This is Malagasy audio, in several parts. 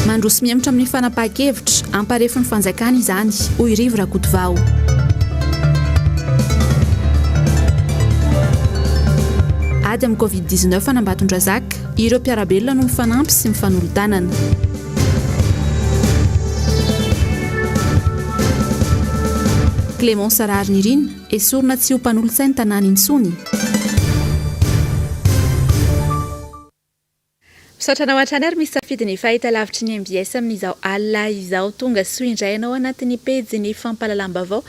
Mandroso mihemotra amin'ny fanapahan-kevitra, hamparefo ny fanjakana izany, hoy Rivo Rakotovao. Ady amin'ny Covid 19 an'Ambatondrazaka, ireo mpiara-belona no mifanampy sy mifanolo-tanana. Clémence Raharinirina, esorina tsy ho mpanolotsain'ny tanàna intsony. Misaotra anao hatrany ary misafidy ny fahitalavitry ny mbs amin'izao alina izao. Tonga soa indray ianao anatin'ny pejin'ny fampahalalam-baovao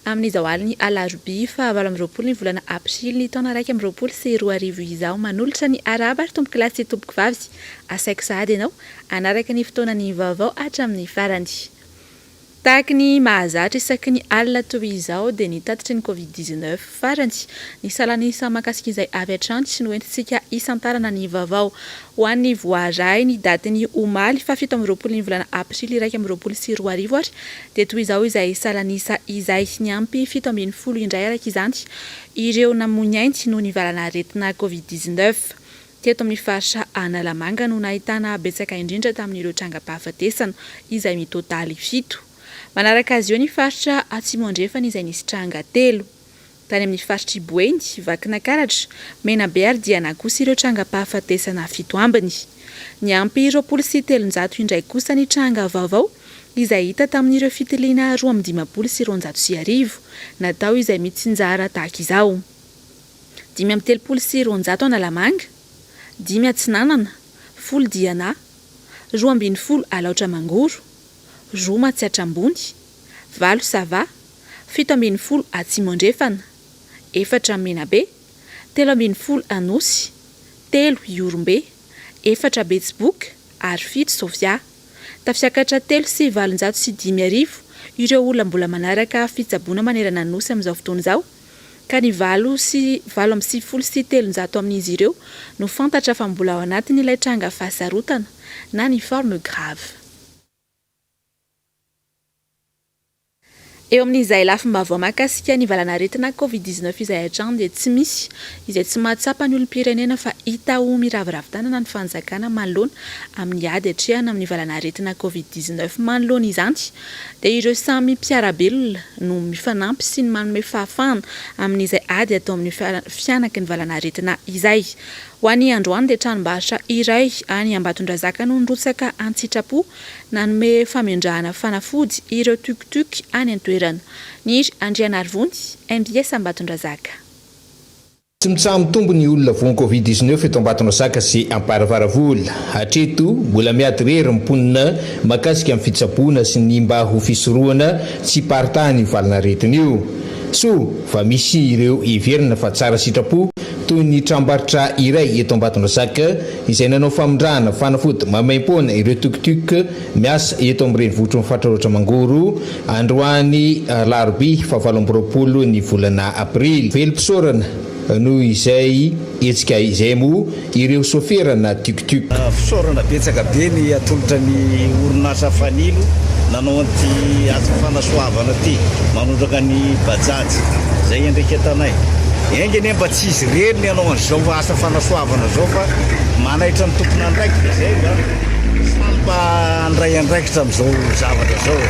amin'izao alin'ny alarobia faha 28 ny volana aprily ny taona 2021 izao. Manolotra ny arahaba ary tompokolahy sy tompokovavy. Asaiko sahady ianao hanaraka ny fotoanan'ny vaovao hatramin'ny farany. Tahaka ny mahazatra isaky ny alina toy izao dia ny tatitry ny Covid 19 farany, ny salanisa mahakasika izay avy hatrany no entintsika hisantarana ny vaovao. Ho an'ny voaray ny datin'ny omaly faha 27 ny volana aprily 2021 ary dia toy izao izay salanisa izay, niampy 17 indray araka izany ireo namoy ny ainy noho ny valan'aretina Covid 19. Teto amin'ny faritra Analamanga no nahitana betsaka indrindra tamin'ireo trangam-pahafatesana, izay mitotaly fito. Manaraka azy eo ny faritra Atsimo Andrefana izay nisy tranga telo. Tany amin'ny faritr'i Boeny, Vakinakaratra, Menabe ary Diana kosa ireo trangam-pahafatesana fito ambiny. Niampy 320 indray kosa ny tranga vaovao izay hita tamin'ireo fitiliana 1252 natao izay mitsinjara tahaka izao. 235 Analamanga, dimy Atsinanana, folo Diana, 12 Alaotra Mangoro, roa Matsiatra Ambony, valo Sava, 17 Atsimo Andrefana, efatra Menabe, 13 Anosy, telo Ihorombe, efatra Betsiboka ary fito Sofia. Tafiakatra 803 ireo olona mbola manaraka fitsaboana manerana ny Nosy amin'izao fotoana izao, ka ny 398 amin'izy ireo no fantatra fa mbola ao anatin'ilay tranga fahasarotana na ny forme grave. Eo amin'izay lafim-baovao mahakasika ny valanaretina Covid 19 izay hatrany dia tsy misy izay tsy mahatsapa ny olom-pirenena fa hita ho miraviravy tanana ny fanjakana manoloana amin'ny ady atrehana amin'ny valanaretina Covid 19. Manoloana izany dia ireo samy mpiara-belona no mifanampy sy ny manome fahafahana amin'izay ady atao amin'ny fihanaky ny valanaretina izay. Ho an'ny androany dia tranombarotra iray any Ambatondrazaka no nirotsaka an-tsitrapo nanome famendrahana fanafody ireo tuk-tuk any an-toerana. Niry Andrianarivony, mbs Ambatondrazaka. Tsy mitsaha-mitombo ny olona voan'ny Covid 19 eto Ambatonazaka sy Amparafaravola. Hatreto, mbola miady irery ny mponina mahakasika ny fitsaboana sy ny mba ho fisorohana tsy hiparitahan'io valanaretina io. Soa fa misy ireo heverina fa tsara sitrapo toy ny tranombarotra iray eto Ambatondrazaka izay nanao famindrana fanafody maimaimpoana ireo tuk-tuk miasa eto amin'ny renivohitry ny faritra Alaotra Mangoro androany alarobia faha 28 ny volana aprily. Velom-pisaorana noho izay hetsika izay moa ireo sôfera na tuk-tuk. Fisaorana betsaka be ny atolotra ny orinasa Fanilo nanao an'ity asa fanasoavana ity, manondraka ny Bajaj izay iandraiketanay. Enga anie mba tsy izy irery ny hanao an'izao asa fanasoavana izao fa manaitra ny tompon'andraikitra izay mba samy mba handray andraikitra amin'izao zavatra izao e.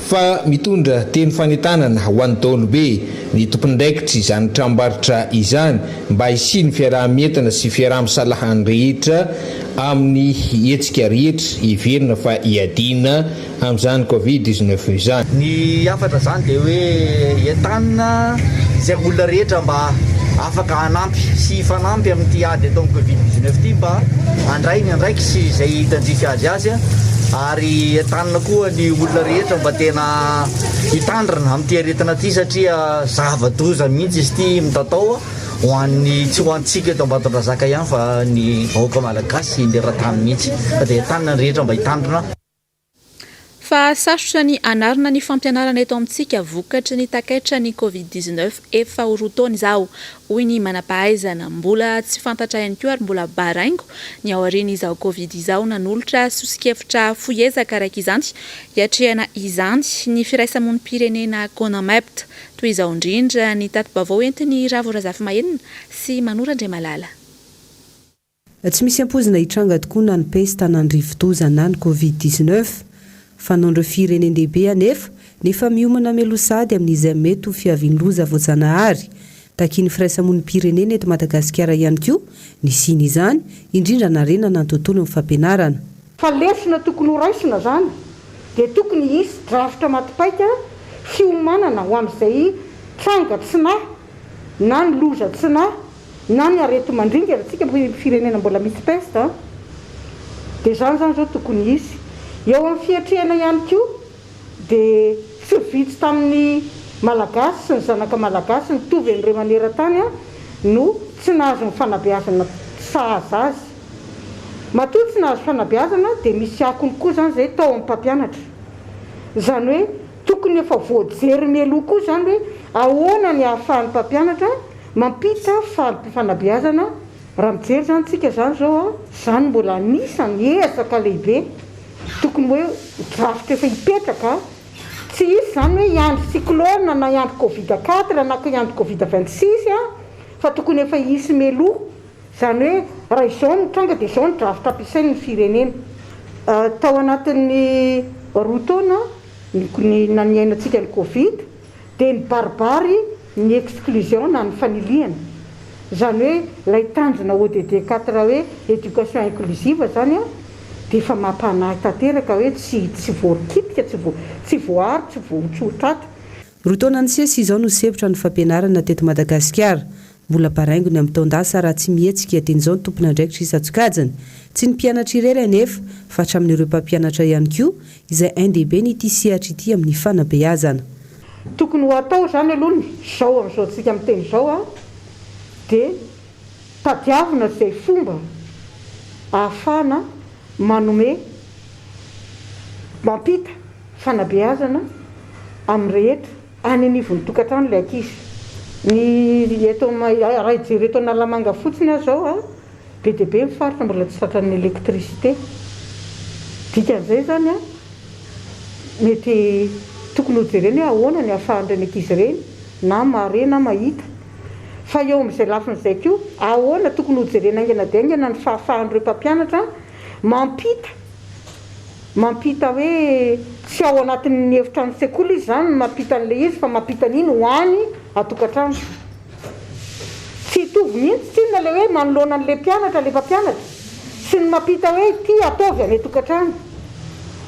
Fa mitondra teny fanentanana ho an'ny daholobe ny tompon'andraikitry izany tranombarotra izany mba hisian'ny fiaraha-mientana sy fiaraha-misalahan'ny rehetra amin'ny hetsika rehetra heverina fa hiadiana amin'izany Covid 19 izany. Ny hafatra izany dia hoe entanina izay olona rehetra mba afaka hanampy sy hifanampy amin'ity ady atao amin'ny Covid 19 ity mba handray ny andraikitra sy izay tandrify azy azy ary entanina koa ny olona rehetra mba tena hitandrina amin'ity aretina ity satria zava-doza mihitsy izy ity mitatao ho an'ny tsy ho antsika eto Ambatondrazaka ihany fa ny vahoaka malagasy eran-tany mihitsy fa dia entanina ny rehetra mba hitandrina. Fa sarotra ny hanarina ny fampianarana eto amintsika vokatry ny takaitra ny Covid 19 efa ho roa taona izao, hoy ny manam-pahaizana. Mbola tsy fantatra ihany koa ary mbola baraingo ny aorian'izao Covid izao. Nanolotra soso-kevitra fohy ezaka araka izany hiatrehana izany ny firaisamonim-pirenena Conamept. Toy izao indrindra ny tati-baovao entin'i Ravo Razafimahenina sy Manoro Andriamalala. Tsy misy ampoizina hitranga tokoa na ny pesta na ny rivodoza na ny covid 19. Fanaon'ireo firenen-dehibe anefa ny efa miomana mialoha sahady amin'izay mety ho fiavian'ny loza voajanahary. Takian'ny firaisamonim-pirenena eto Madagasikara ihany koa ny hisian'izany, indrindra hanarenana ny tontolon'ny fampianarana. Fa lesona tokony ho raisina izany dia tokony hisy drafitra maty paika fiomanana ho amin'izay tranga tsy nahy na ny loza tsy nahy na ny areti-mandringana, tsika firenena mbola misy peste an, dia izany izany izao tokony hisy. Eo amin'ny fiatrehana ihany koa dia tsy vitsy tamin'ny Malagasy sy ny zanaka Malagasy nitovy an'ireo maneran-tany no tsy nahazo ny fanabeazana sahaza azy. Matoa tsy nahazo fanabeazana dia misy akony koa izany izay tao amin'ny mpampianatra. Izany hoe tokony efa voajery mialoha koa izany hoe ahoana ny ahafahan'ny mpampianatra Mampita fanabeazana, raha mijery izany tsika izany izao an, izany mbola anisan'ny ezaka lehibe tokony hoe drafitra efa hipetraka, tsy hisy izany hoe hiandry cyclone na hiandry covid quatre na hiandry covid 26 an, fa tokony efa hisy mialoha, izany hoe raha izao no mitranga dia izao ny drafitra ampiasain'ny firenena. Tao anatin'ny roa taona ny niainantsika ny covid, dia nibaribary ny exclusion na ny fanilihana. Izany hoe ilay tanjona ODD quatre hoe éducation inclusive izany an, dia efa mampanahy tanteraka hoe tsy tsy voakitika, tsy voa tsy voaaro, tsy voahotsohotrata. Roa taona nisesy izao no sempotra ny fampianarana teto Madagasikara. Mbola baraingo ny amin'ny taon-dasa raha tsy mihetsika dieny izao ny tompon'andraikitra isan-tsokajiny. Tsy ny mpianatra irery anefa fa hatramin'ireo mpampianatra ihany koa izay ain-dehibe ity sehatra ity amin'ny fanabeazana. Tokony ho atao izany aloha ny izao amin'izao tsika miteny izao a, dia tadiavina izay fomba ahafahana manome, mampita fanabeazana amin'ny rehetra any anivon'ny tokantrano ilay ankizy. Ny eto raha hijery eto Analamanga fotsiny aho izao a, be dia be ny faritra mbola tsy tratran'ny électricité. Dikan'izay izany a, mety tokony hojerena hoe ahoana ny ahafahan'ireny ankizy ireny na mahare na mahita. Fa eo amin'izay lafiny izay koa, ahoana tokony hojerena haingana dia haingana ny fahafahan'ireo mpampianatra mampita mampita hoe tsy ao anatin'ny efitrano sekoly izy izany no mampita an'ilay izy fa mampita an'iny ho any an-tokantrano. Tsy hitovy mihitsy tsinona ilay hoe manoloana an'ilay mpianatra ilay mpampianatra sy ny mampita hoe ity ataovy any an-tokantrano.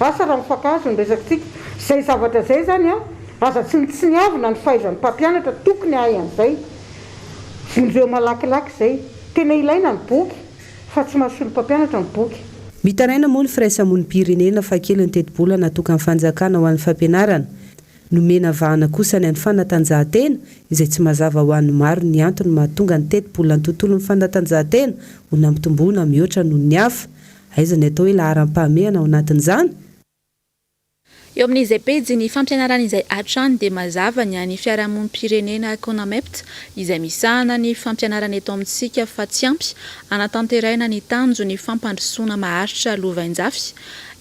Asa raha mifankahazo ny resakitsika. Izay zavatra izay izany an, aza tsinontsiniavina ny fahaizan'ny mpampianatra tokony hahay an'izay. Vonjeo malakilaky izay. Tena ilaina ny boky. Fa tsy mahasolo mpampianatra ny boky. Mitaraina moa ny firaisamonim-pirenena fa kely ny tetibola natokan'ny fanjakana ho an'ny fampianarana. Nomena vahana kosa ny an'ny fanatanjahantena, izay tsy mazava ho an'ny maro ny antony mahatonga ny tetibolan'ny tontolon'ny fanatanjahantena ho nampitomboina mihoatra noho ny hafa. Aiza ny atao hoe laharam-pahamehana ao anatin'izany? Eo amin'izay pejy ny fampianarana izay hatrany dia mazava ny an'ny fiarahamonim-pirenena Conamept izay misahana ny fampianarana eto amintsika fa tsy ampy hanatanterahina ny tanjon'ny fampandrosoana maharitra lovainjafy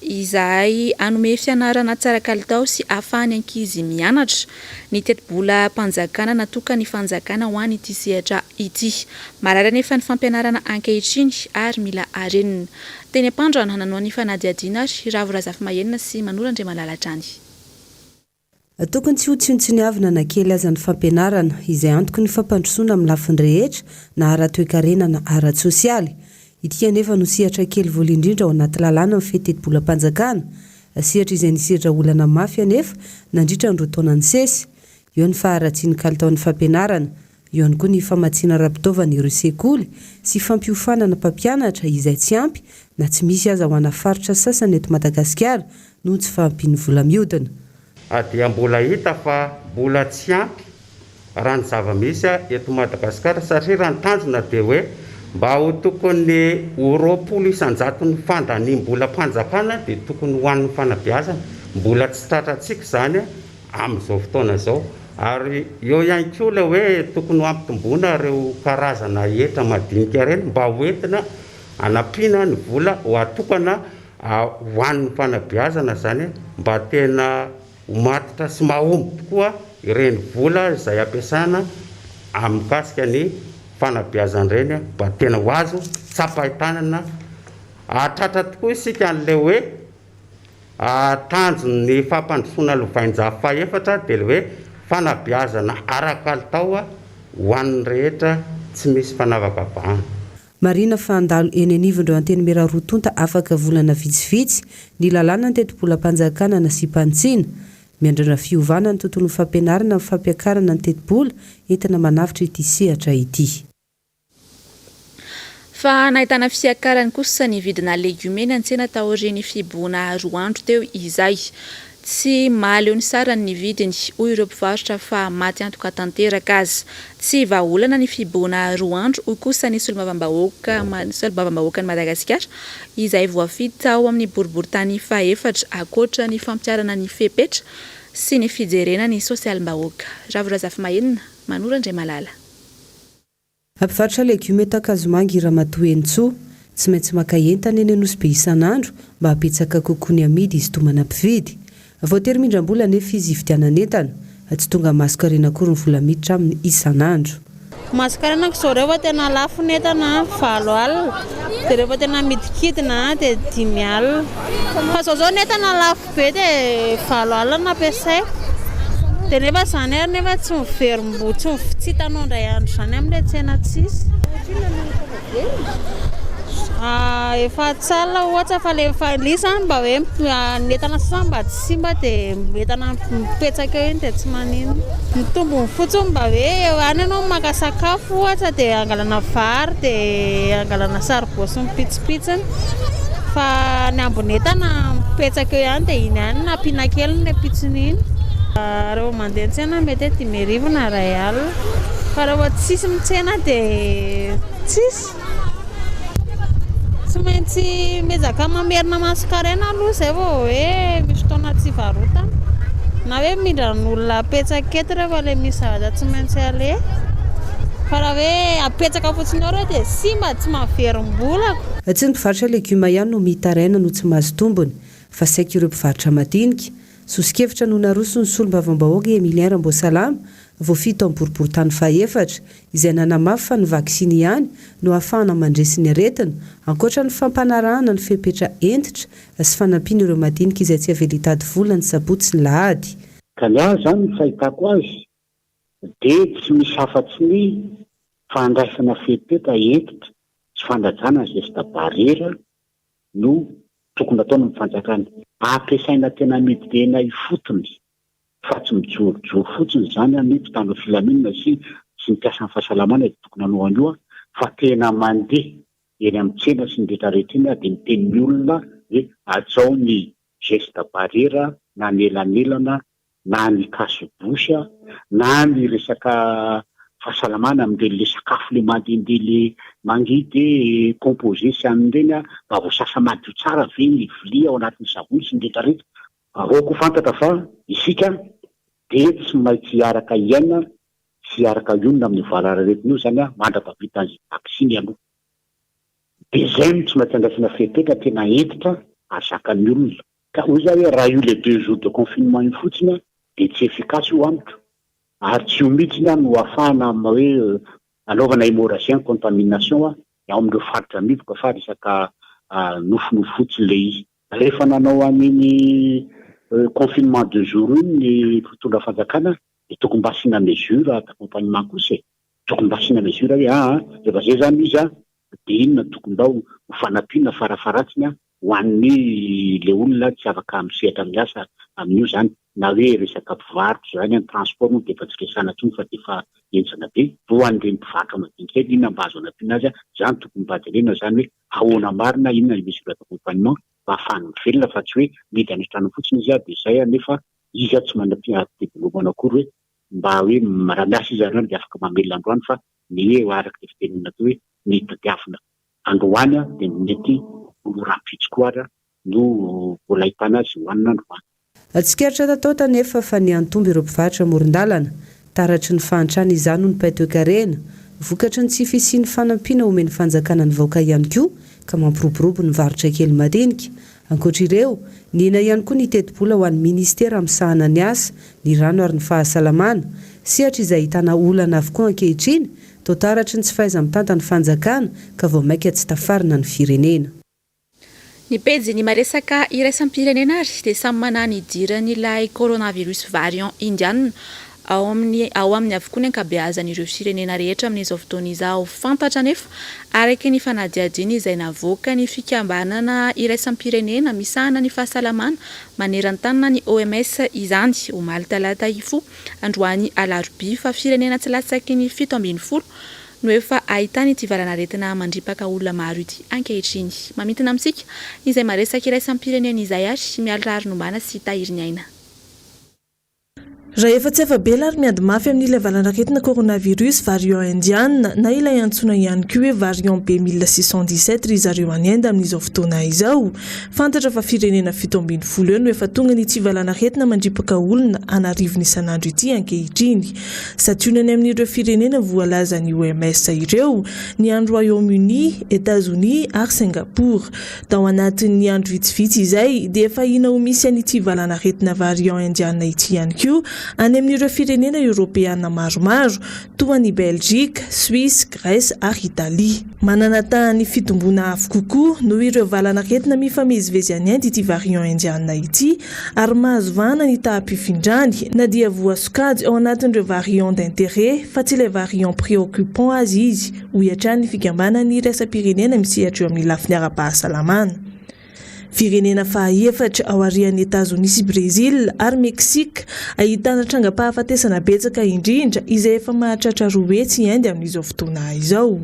izahay hanome fianarana tsara kalitao sy ahafahan'ny ankizy mianatra ny tetibolam-panjakana natokan'ny fanjakana ho an'ity sehatra ity. Marary anefa ny fampianarana ankehitriny ary mila harenina. Teny Ampandrana, nanao ny fanadihadiana ary Ravo Razafimahenina sy Manoro Andriamalala hatrany. Tokony tsy ho tsinontsiniavina na kely aza ny fampianarana, izay antoky ny fampandrosoana amin'ny lafiny rehetra, na ara-toekarena na ara-tsosialy. Ity anefa no sehatra kely vola indrindra ao anaty lalàna mifehy tetibolam-panjakana. Sehatra izay nisedra olana mafy anefa nandritra ny roa taona nisesy. Eo ny faharatsian'ny kalitaon'ny fampianarana, Eo ihany koa ny famatsiana ara-pitaovana ireo sekoly sy fampiofanana mpampianatra izay tsy ampy na tsy misy aza ho ana faritra sasany eto Madagasikara noho ny tsy fahampian'ny vola mihodina. Dia mbola hita fa mbola tsy ampy raha ny zava-misy eto Madagasikara satria raha ny tanjona dia hoe mba ho tokony ho 20 isan-jaton'ny fandaniam-bolam-panjakana dia tokony ho an'ny fanabeazana. Mbola tsy tratrantsika izany amin'izao fotoana izao. Ary eo ihany koa ilay hoe tokony ho ampitomboina ireo karazana hetra madinika ireny mba ho entina hanampiana ny vola ho atokana ho an'ny fanabeazana izany mba tena ho matotra sy mahomby tokoa ireny vola izay ampiasana mikasika ny. fanabeazana ireny mba tena ho azo tsapain-tanana hahatratra tokoa isika an'ilay hoe tanjon'ny fampandrosoana lovainjafy fahefatra dia ilay hoe fanabeazana ara-kalitao ho an'ny rehetra tsy misy fanavakavahana. Marihina fa handalo eny anivon'ireo antenimiera roa tonta afaka volana vitsivitsy ny lalàna ny tetibolam-panjakana nasiam-panitsiana. Miandrandra fiovana ny tontolon'ny fampianarana amin'ny fampiakarana ny tetibola entina manavotra ity sehatra ity. Fa nahitana fiakarany kosa ny vidina legioma eny an-tsena taorian'ny fihibohana roa andro teo izay. Tsy mahaleo ny sarany ny vidiny, hoy ireo mpivarotra fa maty antoka tanteraka aza. Tsy vahaolana ny fihibohana roa andro, hoy kosa ny solombavambahoaka solombavambahoakan'i Madagasikara izay voafidy tao amin'ny boriborintany fahefatra, ankoatra ny fampiharana ny fepetra sy ny fijerena ny sosialim-bahoaka. Ravo Razafimahenina, Manoro Andriamalala. Mpivarotra legioma eto Ankazomanga i Ramatoa Henintsoa. Tsy maintsy maka entana eny Anosibe isan'andro mba hampitsaka kokoa ny amidy izy tomana mpividy. Voatery mindram-bola anefa izy hividianana entana. Tsy tonga masonkarena akory ny vola miditra aminy isan'andro. Masonkarena ko zao rehefa tena lafo ny entana 8 alina dia rehefa tena midikidina dia 5 alina. Fa zao zao ny entana lafo be dia 8 alina no ampiasaiko. Dia nefa izany ary nefa tsy miverim-bola, tsy tsy hitanao indray andro izany amin'ilay tsena tsisy. Efa tsy alina ohatra fa le efa le izy zany mba hoe ny entana sasany mba tsy simba dia entana mipetsaka eo iny dia tsy maninona. Ny tombony fotsiny mba hoe eo ihany ianao maka sakafo ohatra dia angalana vary dia angalana saribao sy ny pitsopitsony fa ny ambin'ny entana mipetsaka eo ihany dia iny ihany no ampiana kely ny pitsony iny. Rehefa mandeha an-tsena mety hoe 55 na 1000 fa rehefa tsisy mitsena dia tsisy. Tsy maintsy miezaka mamerina masonkarena aloha izay vao hoe misy fotoana tsy hivarotana. Na hoe mindran'olona apetsaka eto rehefa ilay misy zavatra tsy maintsy aleha. Fa raha hoe apetsaka fotsiny eo ireo dia simba, tsy mahaverim-bolako. Tsy ny mpivarotra legioma ihany no mitaraina no tsy mahazo tombony fa saika ireo mpivarotra madinika. Soso-kevitra no naroson'ny solombavambahoaka Emilien Ramboasalama, voafidy tao amin'ny boriborintany fahefatra, izay nanamafy fa ny vaksiny ihany no ahafahana mandresy ny aretina, ankoatra ny fampanarahana ny fepetra hentitra sy fanampiana ireo madinika izay tsy avela hitady vola ny sabotsy sy ny lahady. Ka ny ahy izany ny fahitako azy dia tsy misy afa-tsy ny fandraisana fepetra hentitra sy fanajana ny geste barrière no tokony ataony ny fanjakana. Ampiasaina tena midina ifotony fa tsy mijorojoro fotsiny izany ny mpitandro ny filaminana sy sy ny mpiasan'ny fahasalamana izay tokony hanao an'io fa tena mandeha eny amin'ny tsena sy ny rehetra rehetra eny dia miteny ny olona hoe hajao ny geste barrière na ny elanelana na ny cache bouche na ny resaka fahasalamana amin'ireny le sakafo le mandehandeha le mangidy e, composé sy anona ireny a, mba voasasa madio tsara ve ny vilia ao anatin'ny savony sy ny rehetra rehetra. Aoka ho fantatra fa isika dia tsy maintsy hiaraka hiaina sy hiaraka hionona amin'io valanaretina io izany mandra-pahavitan'ny vaksiny aloha. Dia izay no tsy maintsy andraisana fepetra tena hentitra ahazakan'ny olona. Ka hoy za hoe raha io le deux jours de confinement io fotsiny dia tsy efficace io amiko ary tsy io mihitsiny no ahafahana hoe anaovana hémorragie ny contamination ao amin'ireo faritra mivoka fa resaka nofinofy fotsiny le izy. Rehefa nanao an'iny confinement deux jours iny ny mpitondra fanjakana dia tokony mba asiana mesure d'accompagnement kosa e! Tokony mba asiana mesure hoe aa rehefa zay zany izy dia inona no tokony mba ho fanampiana farafaharatsiny ho an'ny le olona tsy afaka misehatra amin'ny asa amin'io zany na hoe resaka mpivarotra zany ny transport moa dia efa tsy resahana intsony fa dia efa henjana be ho an'ireny mpivarotra madinika ireny inona mba azo anampiana azy zany tokony mba jerena zany hoe ahoana marina inona ny mesure d'accompagnement mba ahafahany mivelona fa tsy hoe mihidy any an-trano fotsiny izy dia zay nefa izy tsy manam pivelomana akory hoe mba hoe raha miasa izy androany dia afaka mamelona androany fa ny hoe araka ilay fitenenana teo hoe ny tadiavina androany dia mety ho rahampitso koa ary no mbola ahitana azy hohanina androany. Tsikaritra tato anefa fa nihantombo ireo mpivarotra amoron-dalana. Taratry ny fahantrana izany hoy ny mpahay toekarena. Vokatry ny tsy fisian'ny fanampiana omen'ny fanjakana ny vahoaka ihany koa ka mampiroborobo ny varotra kely madinika. Ankoatra ireo, nihena ihany koa ny tetibola ho an'ny minisitera misahana ny asa, ny rano ary ny fahasalamana. Sehatra izay ahitana olana avokoa ankehitriny. Toa taratry ny tsy fahaiza-mitantan'ny fanjakana ka vao mainka tsy tafarina ny firenena. Ny pejy Ny Maresaka Iraisam-pirenena ary dia samy manahy ny hidiran'ilay coronavirus variant indiana ao amin'ny ao aminy avokoa ny ankabeazan'ireo firenena rehetra amin'izao fotoana izao. Fantatra anefa, araka ny fanadihadiana izay navoakan'ny fikambanana iraisam-pirenena misahana ny fahasalamana maneran-tany na ny OMS izany omaly talata hifoha androany alarobia fa firenena tsy latsaky ny 17 no efa ahitana ity valanaretina mandripaka olona maro ity ankehitriny. Mamintina amintsika izay maresaka iraisam-pirenena izay ary Mialy Raharinombana sy Tahiriniaina. Raha efa tsy afa-bela ary miady mafy amin'ilay valanaretina coronavirus variant indiana na ilay antsoina ihany koa hoe variant B 1617 ry zareo any Inde amin'izao fotoana izao. Fantatra fa firenena 17 eo no efa tonga ny ity valanaretina mandripaka olona an'arivony isan'andro ity ankehitriny. Santionany amin'ireo firenena voalazan'ny OMS ireo ny any Royaume-Uni, Etazonia ary Singapour. Tao anatin'ny andro vitsivitsy izay dia efa ahiana ho misy an'ity valanaretina variant indiana ity ihany koa any amin'ireo firenena eoropeana maromaro toa an'i Belgique, Suisse, Grèce ary Italie. Manana tahan'ny fitomboana avo kokoa noho ireo valanaretina mifamezivezy any Inde ity variant indiana ity ary mahazo vahana ny taham-pifindrany na dia voasokajy ao anatin'ireo variant d'intérêt fa tsy ilay variant préoccupant aza izy, hoy hatrany ny fikambanan'ny iraisam-pirenena misehatra eo amin'ny lafiny ara-pahasalamana. Firenena fahaefatra aorian'i Etazonia sy Brezila ary Meksika ahitana trangam-pahafatesana betsaka indrindra izay efa mahatratra 200 i Inde amin'izao fotoana izao.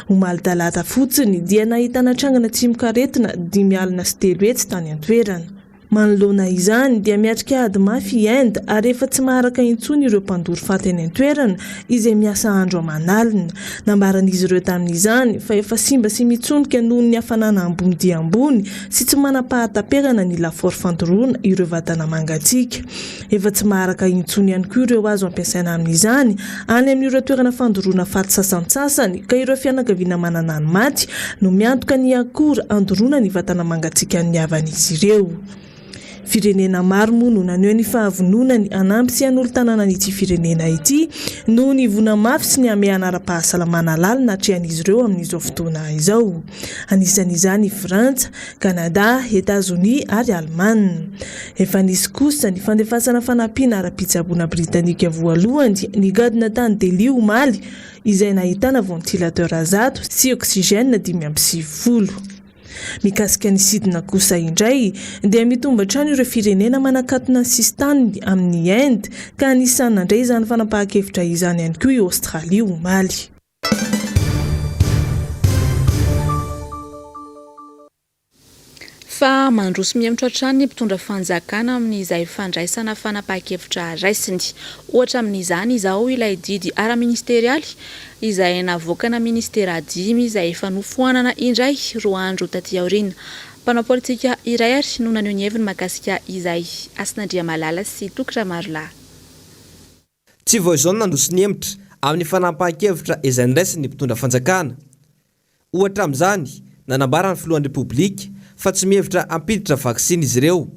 Omaly talata fotsiny dia nahitana trangana tsimokaretina 305 tany an-toerana. Manoloana izany dia miatrika ady mafy i Inde ary efa tsy maharaka intsony ireo mpandoro faty any an-toerana izay miasa andro aman'alina. Nambaran'izy ireo tamin'izany fa efa simba sy mitsonika noho ny hafanana ambony dia ambony sy tsy manam-pahataperana ny lafaoro fandoroana ireo vatana mangatsiaka. Efa tsy maharaka intsony ihany koa ireo azo ampiasaina amin'izany any amin'ireo toerana fandoroana faty sasantsasany ka ireo fianakaviana manana ny maty no miantoka ny akora andoroana ny vatana mangatsiakan'ny havan'izy ireo. Firenena maro moa no naneho ny fahavononany hanampy sy hanolo-tanàna an'ity firenena ity noho ny voina mafy sy ny hamehana ara-pahasalamana lalina atrehan'izy ireo amin'izao fotoana izao. Anisan'izany i Frantsa, Kanada, Etazonia ary Alemana. Efa nisy kosa ny fandefasana fanampiana ara-pitsaboana britanika voalohany nigadona tany Delhi omaly izay nahitana ventilateur 100 sy oxygène 95. Mikasika ny sidina kosa indray dia mitombo hatrany ireo firenena manakatona ny sisin-taniny amin'i Inde ka anisan'ny nandray izany fanapahan-kevitra izany ihany koa i Aostralia omaly. Fa mandroso mihemotra hatrany ny mpitondra fanjakana amin'izay fandraisana fanapahan-kevitra raisiny. Ohatra amin'izany izao ilay didy ara-ministerialy izay navoakana ministera dimy izay efa nofoanana indray roa andro taty aoriana. Mpanao politika iray ary no naneho ny heviny mahakasika izay. Hasina Andriamalala sy Toky Ramarolahy. Tsy vao izao no nandroso nihemotra amin'ny fanapahan-kevitra izay noraisin'ny mpitondra fanjakana. Ohatra amin'izany, nanambara ny filohan'ny Repoblika fa tsy mihevitra hampiditra vaksiny izy ireo.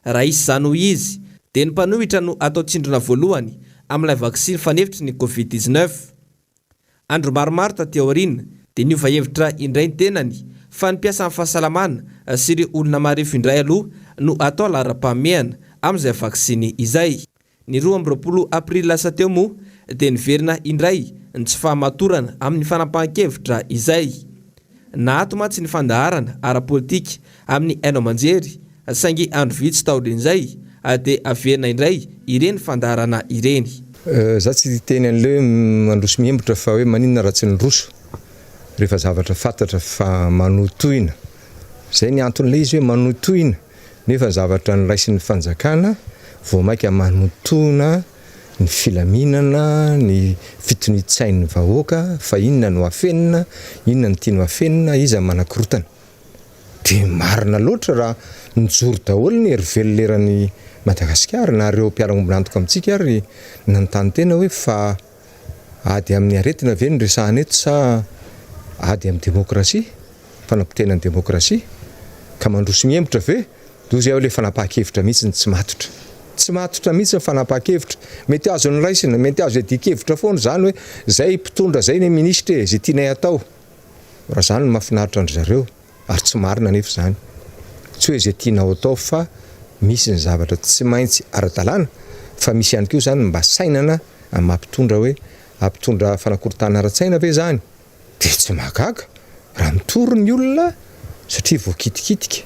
Raha hisy izany hoy izy, dia ny mpanohitra no atao tsindrona voalohany amin'ilay vaksiny fanefitry ny Covid 19. Andro maromaro taty aoriana dia niova hevitra indray ny tenany fa ny mpiasan'ny fahasalamana sy ireo olona marefo indray aloha no atao laharam-pahamehana amin'izay vaksiny izay. Ny 22 aprily lasa teo moa dia niverina indray ny tsy fahamatorana amin'ny fanapahan-kevitra izay. Naato mantsy ny fandaharana ara-politika amin'ny haino aman-jery saingy andro vitsy taorian'izay dia averina indray ireny fandaharana ireny. Za tsy hiteny an'ilay hoe mandroso mihembotra fa hoe maninona raha tsy niroso rehefa zavatra fantatra fa manotohina. Zay ny anton'ilay izy hoe manotohina nefa ny zavatra noraisin'ny fanjakana vao mainka manotohina ny filaminana, ny fitonian-tsain'ny vahoaka fa inona no afenina, inona no tiany ho afenina, iza no manakorotana. Dia marina loatra raha nijoro daholo ny hery velona eran'i Madagasikara na ireo mpiara-ombon'antoka amintsika ary nanontany tena hoe fa ady amin'ny aretina ve no resahana eto sa ady amin'ny demokrasia, fanapotehana ny demokrasia? Ka mandroso mihemotra ve? Doza aho ilay fanapahan-kevitra mihitsy no tsy matotra. Tsy matotra mihitsy ny fanapahan-kevitra. Mety azo noraisina, mety azo iadian-kevitra foana izany hoe izay mpitondra izay ny minisitra e, izay tianay atao. Raha izany no mahafinaritra an-dry zareo, ary tsy marina anefa izany. Tsy hoe izay tianao atao fa misy ny zavatra tsy maintsy ara-dalàna fa misy ihany koa izany mba sainana amin'ny maha mpitondra hoe hampitondra fanakorontanana ara-tsaina ve izany? Dia tsy mahagaga raha mitory ny olona satria voakitikitika.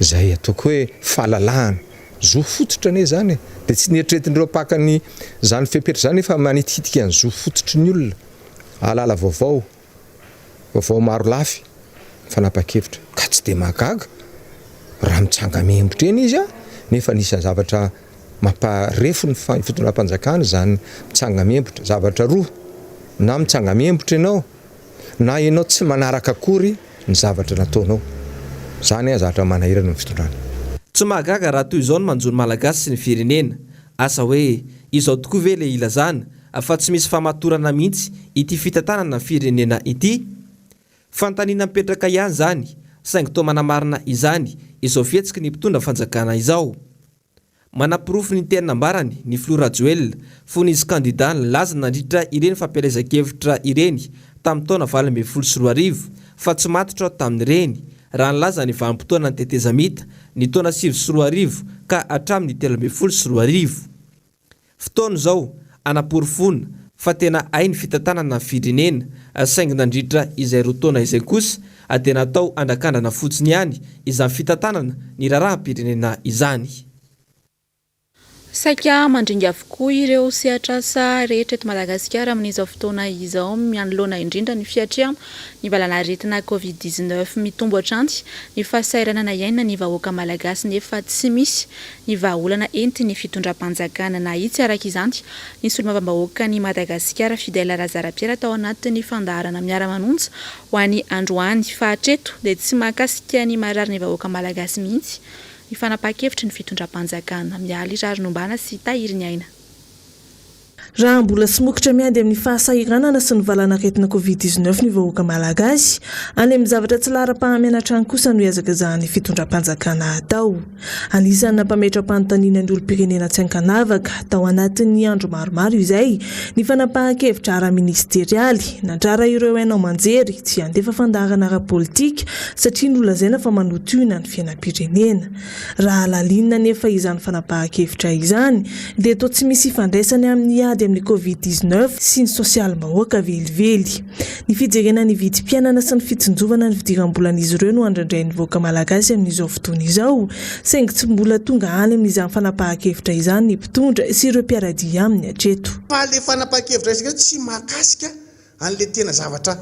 Izay ataoko hoe fahalalahana, zo fototra anie izany e! Dia tsy neritreretin'ireo mpaka ny izany fepetra izany fa manitikitika ny zo fototry ny olona hahalala vaovao, vaovao maro lafy, ny fanapahan-kevitra. Ka tsy dia mahagaga raha mitsanga-membotra eny izy nefa anisan'ny zavatra Mamparefo ny fitondram-panjakana izany mitsanga-membotra. Zavatra roa, na mitsanga-membotra ianao, na ianao tsy manaraka akory ny zavatra nataonao. Izany zavatra manahirana ny fitondrana. Tsy mahagaga raha toy izao ny manjo ny Malagasy sy ny firenena. Asa hoe, izao tokoa ve ilay ilazana fa tsy misy fahamatorana mihitsy ity fitantanana ny firenena ity? Fanontaniana mipetraka ihany izany, saingy toa manamarina izany izao fihetsiky ny mpitondra fanjakana izao. Manaporofo ny teny nambarany ny filoha Rajoelina fony izy kandida nilaza nandritra ireny fampielezan-kevitra ireny tamin'ny taona 2018 fa tsy matotra aho tamin'ireny raha nilaza ny vanim-potoanan'ny tetezamita ny taona 2009 ka hatramin'ny 2013. Fotoana izao hanaporofoana fa tena hay ny fitantanana ny firenena, saingy nandritra izay roa taona izay kosa dia natao andrakandrana fotsiny ihany izany fitantanana ny raharaham-pirenena izany. Saika mandringa avokoa ireo sehatr'asa rehetra eto Madagasikara amin'izao fotoana izao, manoloana indrindra ny fiatrehana ny valanaretina Covid 19. Mitombo hatrany ny fahasahiranana iainan'ny vahoaka malagasy nefa tsy misy ny vahaolana entin'ny fitondram-panjakana. Nahitsy araka izany ny solombavambahoakan'i Madagasikara Fidèle Razarapiera tao anatin'ny fandaharana Miara-manonja ho an'ny androany fa hatreto dia tsy mahakasika ny marary ny vahoaka malagasy mihitsy ny fanapahan-kevitry ny fitondram-panjakana. Mialy Raharinombana sy Tahiry Ny Aina. Raha mbola somokotra miady amin'ny fahasahiranana sy ny valanaretina Covid 19 ny vahoaka malagasy, any amin'ny zavatra tsy laharam-pahamehana hatrany kosa no ihazakazahan'ny fitondram-panjakana atao. Anisan'ny nampametra-panontaniana ny olom-pirenena tsy ankanavaka tao anatin'ny andro maromaro izay ny fanapahan-kevitra ara-ministerialy nandrara ireo haino aman-jery tsy handefa fandaharana ara-politika satria nolazaina fa manotohina ny fiainam-pirenena. Raha halalinina anefa izany fanapahan-kevitra izany dia toa tsy misy ifandraisany amin'ny ady amin'ny Covid 19 sy ny sosialim-bahoaka velively. Ny fijerena ny vidim-piainana sy ny fitsinjovana ny fidiram-bolan'izy ireo no andrandrain'ny vahoaka malagasy amin'izao fotoana izao, saingy tsy mbola tonga any amin'izany fanapahan-kevitra izany ny mpitondra sy ireo mpiara-dia aminy hatreto. Fa le fanapahan-kevitra raisina eo tsy mahakasika an'le tena zavatra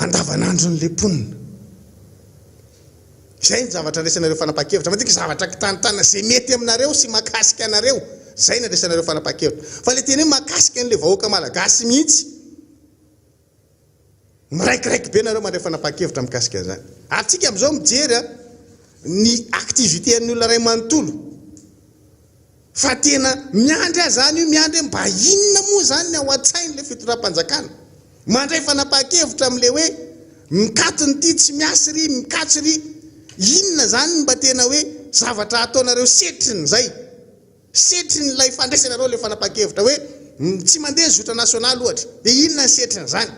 andavanandron'le mponina. Izay ny zavatra andraisanareo fanapahan-kevitra. Matetika zavatra kitanitana izay mety aminareo sy mahakasika anareo, izay no andraisanareo fanapahan-kevitra. Fa ilay tena hoe mahakasika an'ilay vahoaka malagasy mihitsy, miraikiraiky be nareo mandray fanapahan-kevitra mikasika an'izany. Ary tsika amin'izao mijery ny activité an'ny olona iray manontolo. Fa tena miandry aho zany io, miandry hoe mba inona moa zany ny ao an-tsain'ilay fitondram-panjakana. Mandray fanapahan-kevitra amin'ilay hoe mikatona ity, tsy miasa iry, mikatso iry. Inona zany no mba tena hoe zavatra ataonareo setrin'izay? Setrin'ilay fandraisanareo ilay fanapahan-kevitra hoe tsy mandeha ny zotra nasionaly ohatra, dia inona ny setrin'izany?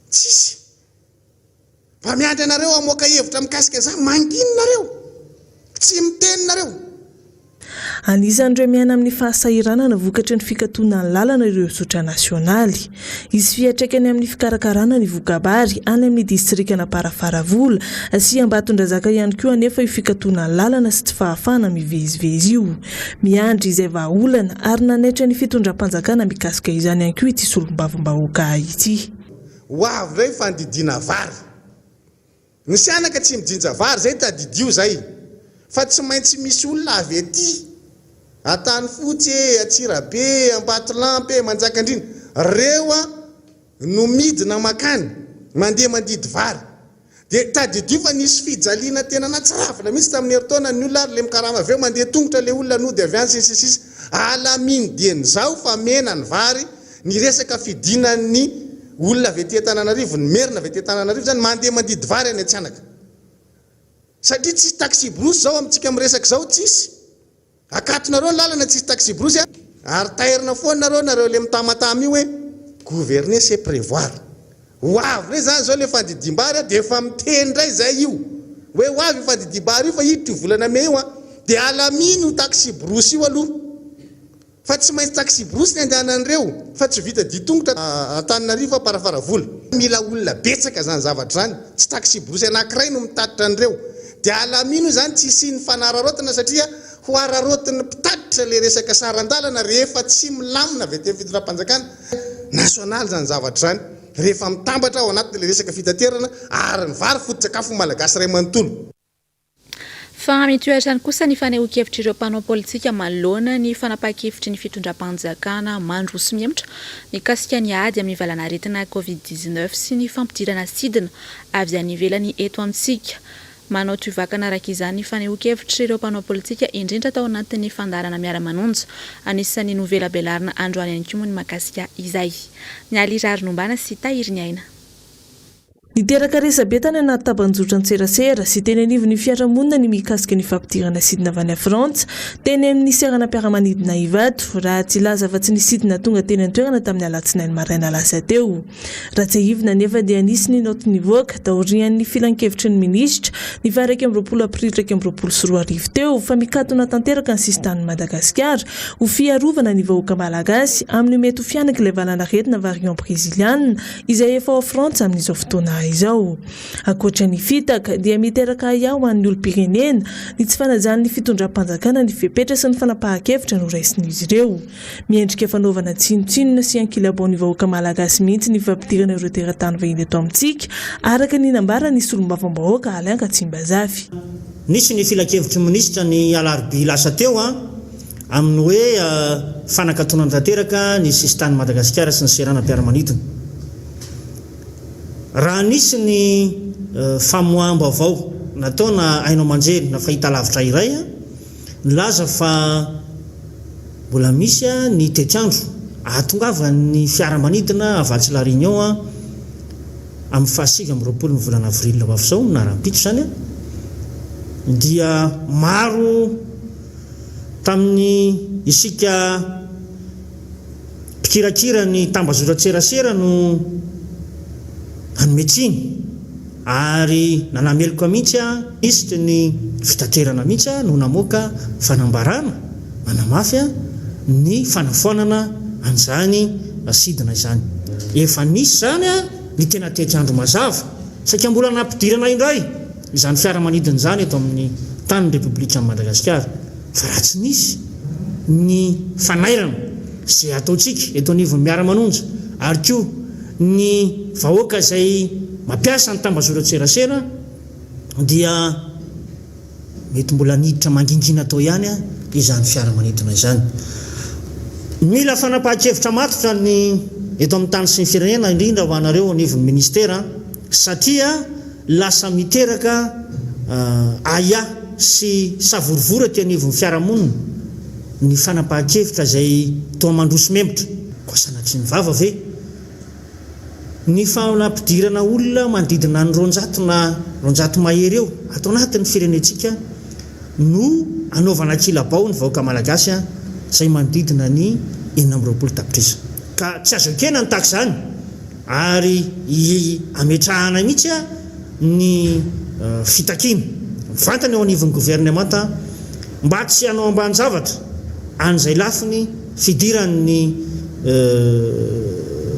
Tsisy. Fa miandry anareo hamoaka hevitra mikasika an'izany, mangina nareo, tsy miteny nareo. Anisan'ireo miaina amin'ny fahasahiranana vokatry ny fikatonan'ny lalana ireo zotra nasionaly. Hisy fiantraikany amin'ny fikarakarana ny voka-bary any amin'ny distrikan'Amparafaravola sy Ambatondrazaka ihany koa anefa io fikatonan'ny lalana sy tsy fahafahana mivezivezy io. Miandry izay vahaolana ary nanaitra ny fitondram-panjakana mikasika izany ihany koa ity solombavambahoaka ity. Ho avy indray ny fandidiana vary. Ny sianaka tsy mijinja vary zay tadidio zay fa tsy maintsy misy olona avy aty Antanifotsy e, Antsirabe e, Ambatolampy e, Manjakandriana, reo a no midina makany mandeha mandidy vary. Dia tadidio fa nisy fijaliana tena natsiravina mihitsy tamin'ny herintaona ny olona ary le mikarama avy eo mandeha tongotra le olona nody avy any sy ny sisa Alamino dieny zao fa mena ny vary Ny resaka fidinan'ny olona avy aty Antananarivo, ny merina avy aty Antananarivo zany mandeha mandidy vary any Antsihanaka. Satria tsisy taxi-brousse zao amintsika miresaka izao, tsisy. Akatonareo ny lalana tsisy taxi-brousse a! Ary tairina foana nareo nareo le mitamatama io hoe gouverner c'est prévoir. Ho avy ndray zany zao le fandidiam-bary a, de efa miteny ndray zay io hoe ho avy io fandidiam-bary io fa hiditra io volana mey io a, de alamino io taxi-brousse io aloha. Fa tsy maintsy taxi-brousse ny andehanan'ireo fa tsy vita dia tongotra Antananarivo Amparafaravola. Mila olona betsaka izany zavatra izany, tsy taxi-brousse anankiray no mitatitra an'ireo. Dia alamino izany tsy hisian'ny fanararaotana satria ho araraotin'ny mpitatitra ilay resaka saran-dalana rehefa tsy milamina avy aty amin'ny fitondram-panjakana nasionaly izany zavatra izany rehefa mitambatra ao anatin'ilay resaka fitaterana ary ny vary foto-tsakafon'ny Malagasy iray manontolo. Fa mitohy hatrany kosa ny fanehoan-kevitr'ireo mpanao politika manoloana ny fanapahan-kevitry ny fitondram-panjakana mandroso mihemotra mikasika ny ady amin'ny valanaretina Covid 19 sy ny fampidirana sidina avy any ivelany eto amintsika. Manao tohivakana araka izany ny fanehoan-kevitr'ireo mpanao politika indrindra tao anatin'ny fandaharana Miara-manonja. Anisan'ny novelabelarina androany ihany koa moa ny mahakasika izay. Mialy Raharinombana sy Tahiriniaina. Niteraka resabe tany anaty tambanjotran-tserasera sy teny anivon'ny fiarahamonina ny mikasika ny fampidirana sidina avy any Frantsa teny amin'ny seranam-piaramanidina Ivato, raha tsy hilaza afa-tsy ny sidina tonga teny an-toerana tamin'ny alatsinainy maraina lasa teo. Raha tsiahivina anefa dia nisy ny naoty nivoaka taorian'ny filankevitry ny minisitra ny faha 21 aprily 2021 teo fa mikatona tanteraka ny sisintanin'i Madagasikara ho fiarovana ny vahoaka malagasy amin'ny mety ho fihanak'ilay valanaretina variant breziliana izay efa ao Frantsa amin'izao fotoana izao. Ankoatra ny fitaka, dia miteraka ahiahy ho an'ny olom-pirenena ny tsy fanajan'ny fitondram-panjakana ny fepetra sy ny fanapahan-kevitra noraisin'izy ireo. Miendrika fanaovana tsinontsinona sy ankilabao ny vahoaka malagasy mihitsy ny fampidirana ireo teratany vahiny eto amintsika, araka ny nambaran'ny solombavambahoaka Alain Ratsimbazafy. Nisy ny filankevitry ny minisitra ny alarobia lasa teo amin'ny hoe fanakatonana tanteraka ny sisintanin'i Madagasikara sy ny seranam-piaramanidina. Raha nisy ny famoaham-baovao nataona haino aman-jery na fahitalavitra iray nilaza fa mbola misy ny tetiandro ahatongavan'ny fiaramanidina avy atsy La Réunion amin'ny faha 29 ny volana avril ho avy izao na rahampitso izany dia maro Tamin'ny isika mpikirakira ny tambazotran-tserasera no nanome tsiny ary nanameloka mihitsy minisitry ny fitaterana mihitsy no namoaka fanambarana manamafy ny fanafoanana an'izany sidina izany. Efa nisy izany ny tena tetiandro mazava saika mbola nampidirana indray. izany fiaramanidina izany eto amin'ny tanin'ny Repoblikan'i Madagasikara fa raha tsy nisy ny fanairana izay ataontsika eto anivon'ny Miara-manonja ary koa ny vahoaka izay mampiasa ny tambazotran-tserasera dia mety mbola niditra mangingina tao ihany izany fiaramanidina izany. Mila fanapahan-kevitra matotra ny eto amin'ny tany sy ny firenena indrindra ho anareo anivon'ny ministera satria Lasa miteraka ahiahy sy savorovoro aty anivon'ny fiarahamonina ny fanapahan-kevitra izay toa mandroso membotra. Koa sanatria ny vava ve? Ny fanampidirana olona manodidina ny 200 na 200 mahery eo ato anatin'ny firenentsika no anaovana ankilabao ny vahoaka malagasy izay manodidina ny 26 tapitrisa. Ka tsy azo ekena ny tahaka izany. Ary ametrahana mihitsy ny fitakiana mivantana eo anivon'ny governemanta mba tsy hanao ambanin-javatra an'izay lafiny fidiran'ny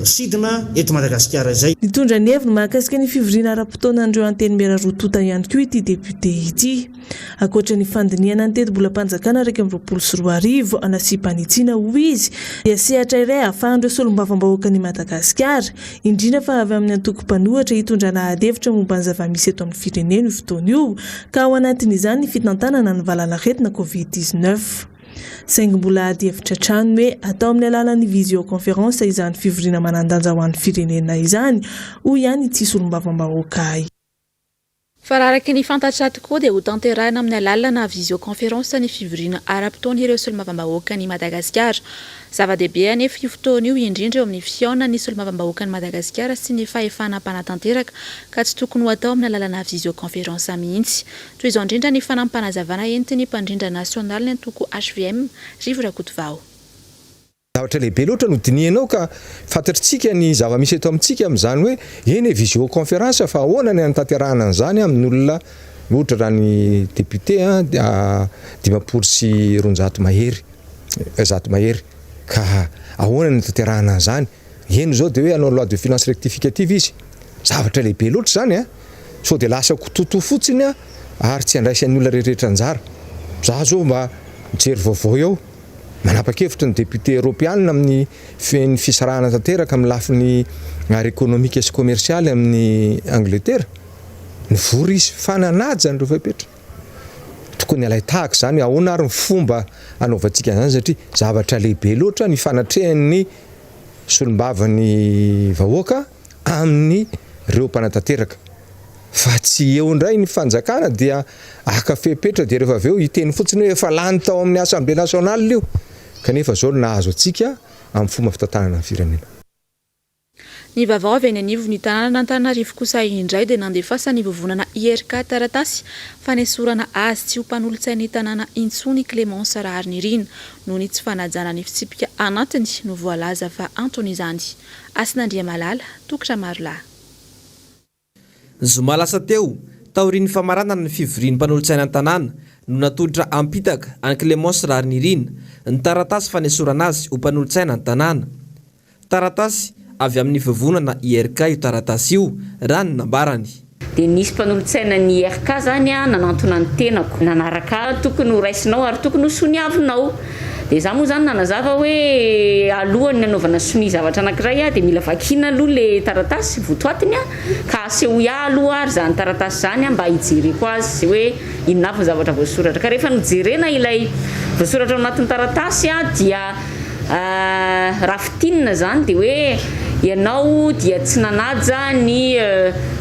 sidina eto Madagasikara izay. Nitondra ny heviny mahakasika ny fivoriana ara-potoanan'ireo antenimiera roa tonta ihany koa ity depiote ity. Ankoatra ny fandinihana ny tetibolam-panjakana 2021 nasiam-panitsiana, hoy izy, dia sehatra iray ahafahan'ireo solombavambahoakan'i Madagasikara, indrindra fa avy amin'ny antoko mpanohitra hitondrana adihevitra momba ny zava-misy eto amin'ny firenena io fotoana io, ka ao anatin'izany ny fitantanana ny valanaretina Covid 19. Saingy mbola adihevitra hatrany hoe atao amin'ny alalan'ny visioconférence izany fivoriana manan-danja ho an'ny firenena izany, hoy ihany ity solombavambahoaka. Fa raha araka ny fantatra tokoa dia hotanterahina amin'ny alalana visioconférence ny fivoriana ara-potoan'ireo solombavambahoakan'i Madagasikara. Zava-dehibe anefa io fotoana io indrindra eo amin'ny fihaonan'ny solombavambahoakan'i Madagasikara sy ny fahefana mpanatanteraka ka tsy tokony ho atao amin'ny alalana visioconférence mihitsy. Toy izao indrindra ny fanampim-panazavana entin'ny mpandrindra nasionalin'ny antoko hvm, Rivo Rakotovao. Zavatra lehibe loatra no dinihinao ka fantatritsika ny zava-misy eto amintsika amin'izany hoe eny e visio conférence fa ahoana ny hanatanterahana an'izany amin'ny olona ohatra raha ny député 250 mahery zato mahery ka ahoana ny hanatanterahana an'izany Eny izao dia hoe hanao loi de finance rectificative izy. Zavatra lehibe loatra izany an! Sao dia lasa kitotoa fotsiny an, ary tsy andraisan'ny olona rehetrarehetra anjara. Za zao mba mijery vaovao eo, manapa-kevitra ny député eropeanina amin'ny ny fisarahana tanteraka amin'ny lafiny ara-ekonomika sy komersialy amin'i Angletera. Nivory izy fa nanaja an'ireo fepetra. Tokony halain-tahaka izany hoe ahoana ary ny fomba hanaovantsika an'izany satria zavatra lehibe loatra ny fanatrehan'ny solombavan'ny vahoaka amin'ny reo mpanatanteraka fa tsy eo indray ny fanjakana dia haka fepetra dia rehefa avy eo hiteny fotsiny hoe efa lany tao amin'ny assemblée nationale io kanefa zao no nahazo antsika amin'ny fomba fitantanana ny firenena. Ny vaovao avy eny anivon'ny tanànan'Antananarivo kosa indray dia nandefasan'ny vovonana IRK taratasy fanesorana azy tsy ho mpanolotsain'ny tanàna intsony Clémence Raharinirina noho ny tsy fanajana ny fitsipika anatiny no voalaza fa anton'izany. Hasina Andriamalala, Toky Ramarolahy. Ny zoma lasa teo, taorian'ny famaranana ny fivorian'ny mpanolotsaina an-tanàna, no natolotra hampitaka an'i Clémence Raharinirina ny taratasy fanesorana azy ho mpanolotsaina an-tanàna. Taratasy avy amin'ny vovonana IRK io taratasy io, raha ny nambarany. Dia nisy mpanolotsaina ny IRK zany nanantona ny tenako, nanaraka ahy, tokony ho raisinao ary tokony ho soniavinao. Dia za moa zany nanazava hoe alohan'ny hanaovana sonia zavatra anankiray dia mila vakiana aloha le taratasy votoatiny ka asehoy ahy aloha ary izany taratasy izany mba hijereko azy hoe inona avy ny zavatra voasoratra. Ka rehefa nojerena ilay voasoratra ao anatin'ny taratasy dia Raha fintinina izany dia hoe ianao dia tsy nanaja ny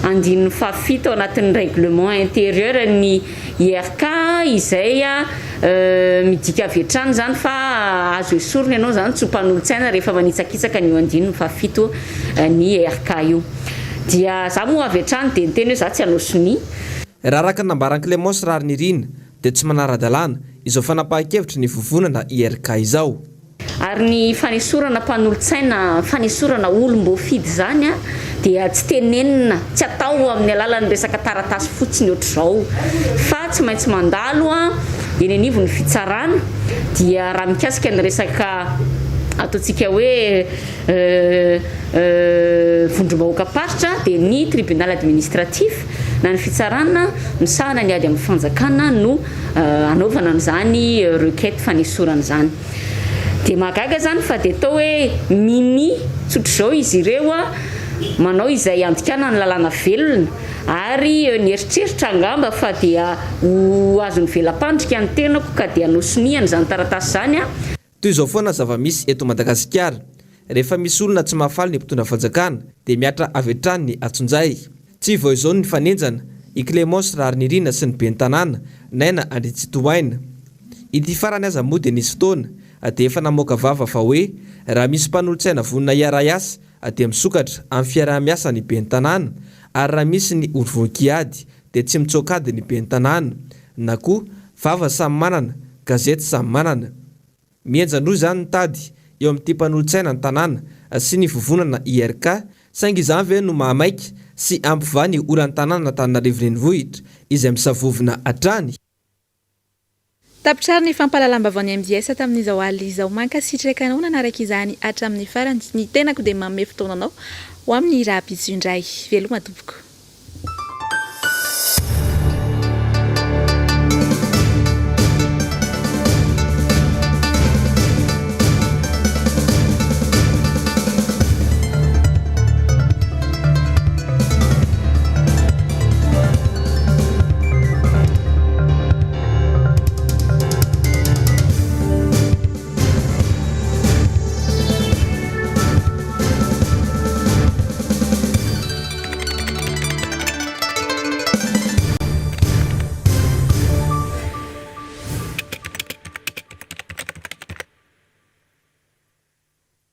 andininy fahafito ao anatin'ny règlement intérieur ny IRK izay midika avy hatrany izany fa azo esorina ianao izany tsy ho mpanolotsaina rehefa manitsakitsaka an'io andininy fahafito ny IRK io. Dia za moa avy hatrany dia niteny hoe za tsy hanao sonia. Raha araka ny nambaran'i Clémence Raharinirina dia tsy manara-dalàna izao fanapahan-kevitry ny vovonana IRK izao. Ary ny fanesorana mpanolotsaina, fanesorana olom-boafidy izany dia tsy tenenina, tsy atao amin'ny alalan'ny resaka taratasy fotsiny ohatr'izao fa tsy maintsy mandalo eny anivon'ny fitsarana, dia raha mikasika ny resaka ataontsika hoe vondrom-bahoakam-paritra dia ny tribunal administratif na ny fitsarana misahana ny ady amin'ny fanjakana no anaovana an'izany requête fanesorana izany. Dia mahagaga izany fa dia atao hoe minia tsotr'izao izy ireo manao izay handikana ny lalàna velona ary nieritreritra angamba fa dia ho azon'ny vela-pandrika ny tenako ka dia hanao sonia an'izany taratasy izany. Toy izao foana zava-misy eto Madagasikara, rehefa misy olona tsy mahafaly ny mpitondra fanjakana dia mihatra avy hatrany ny antsonjay. Tsy vao izao no nifanenjana i Clémence Raharinirina sy ny ben'ny tanàna, Naina Andriantsitohaina. Ity farany aza moa dia nisy fotoana dia efa namoaka vava fa hoe raha misy mpanolotsaina vonona hiara-hiasa dia misokatra amin'ny fiaraha-miasa ny ben'ny tanàna ary raha misy ny horovoron-kiady dia tsy mitsoaka ady ny ben'ny tanàna na koa vava samy manana, gazety samy manana. Mihenjan-droa izany ny tady eo amin'ity mpanolotsaina ny tanàna sy ny vovonana IRK, saingy izany ve no mahamaika sy hampivaha ny olan'ny tanànan'Antananarivo Renivohitra izay misavovona hatrany? Tapitra ary ny fampahalalam-baovaon'ny mbs tamin'izao alina izao. Mankasitraka anao nanaraka izany hatramin'ny farany. Ny tenako dia manome fotoana anao ho amin'ny rahampitso indray. Veloma tompoko.